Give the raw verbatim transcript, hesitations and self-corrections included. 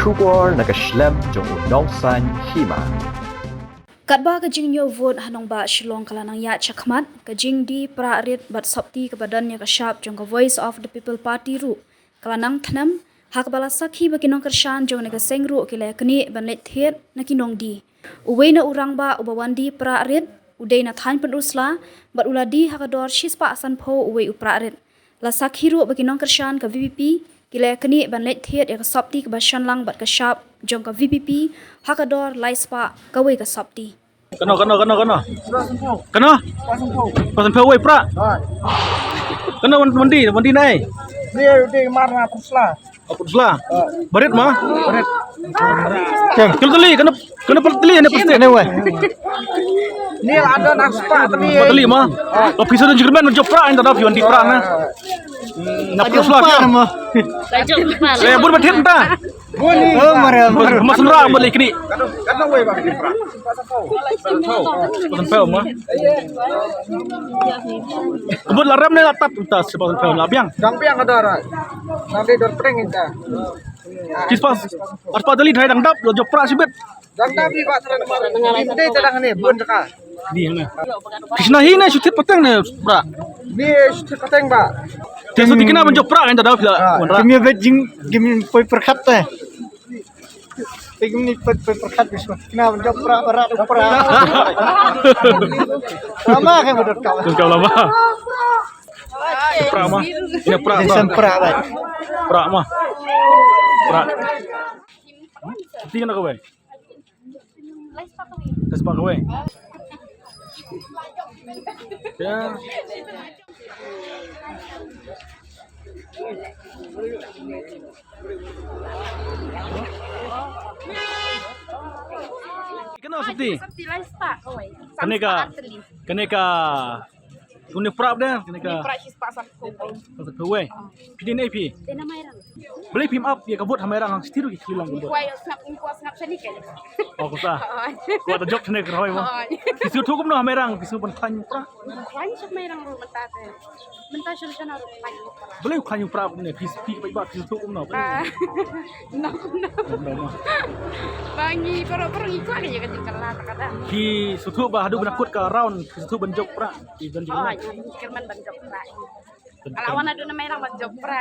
Khubor na ka shlem jong u Nongsaiñ Hima. Katba ka jingñiew vote ha nongbah Shillong ka la nang ïaid shakhmat, ka jingdie pra rit bad sopti kaba don ïa ka shap jong ka Voice of the People Party ruh ka la nang thnem, ha kaba la sakhi ba ki nongkyrshan jong kane ka seng ruh ki la ïaknieh ban leit thied na ki nongdie. Uwei na u rangbah uba wan die pra rit u dei na thaiñ Pynursla bad u la die ha ka dor shispah sanphew uwei u pra rit. La sakhi ruh ba ki nongkyrshan ka V P P ki la ïaknieh ban leit thied ïa ka sopti kaba shon lang bad ka shap jong ka V P P ha ka dor laispah kawei ka sopti. Kano, kano, kano, kano? Kano? Pasan phew wei pra. Kano wan, wan die, wan die nai? Dia, dia mar na Pynursla. Oh, Pynursla. Barit ma? Barit. Kano tylli, kano, kano tylli, kano plastik? Kano wei? Ni ada nak sepak tadi. Sepak tadi ma? Oh, pisa don jingkyrmen jop pra, ynda da phi wan die pra na. Na Pynursla phi. Ma. Eh, bun ba thied mynta. Bun ni. Oh, mara, mara. Mas nra mo lei kini. Kano wei ba? Pasan phew ma. Bun la rem ne la tap mynta, pasan phew la biang. Dang biang ada rai. Nanti dor pring ynda. Kis pas, pas pa tali dai dang dap, lo jop pra sibit. Dang dap ni ba tara. Ynda tara ne bun ka. Ni na. Kis na hi ne shu thied pateng ne pra. Ni shu thied pateng ba. Kis shu thied kina ban jop pra kan tada pila. Wan ra. Kim ïa bet jing, kim ïa poi pyrkhat te. Te kim ni poi, poi pyrkhat bis ma. Kina ban jop pra, pra, pra. Lama kan ba dot ka. Dot ka lama. Pra ma. Ina pra, pra. Pra ma. Pra. Tinggal kawei. Laispah kawei. Ya. Kano sopti? Sopti laispah kawei. Kane ka, kane ka Kane pra de, kane ka. Ni pra shispah sanphew. Sanphew wei. Phi dei na phi? Dei na Mairang. Balei phim ap ïa ka vote ha Mairang, hangtei ruh ki khlieh lang ka vote. Kwai sngap, kwai sngap shane ka. Oh, ko sa. Kwah ta jop shane ka roi mo. Phi sngewthuh kumno ha Mairang, phi sngew ban khlaiñ pra? Khlaiñ sha Mairang ruh mynta te. Mynta sha shane ruh khlaiñ pra. Balei khlaiñ pra ne, phi, phi paidbah phi sngewthuh kumno? Ah. No, no. No, no. Ba ngi baroh baroh ngi kwah ka ïa ka jingkylla ta ka dang. Phi sngewthuh ba haduh ban kut ka round, phi sngewthuh ban jop pra. Oi, kyrmen ban jop pra. Ala wan haduh na Mairang ban jop pra.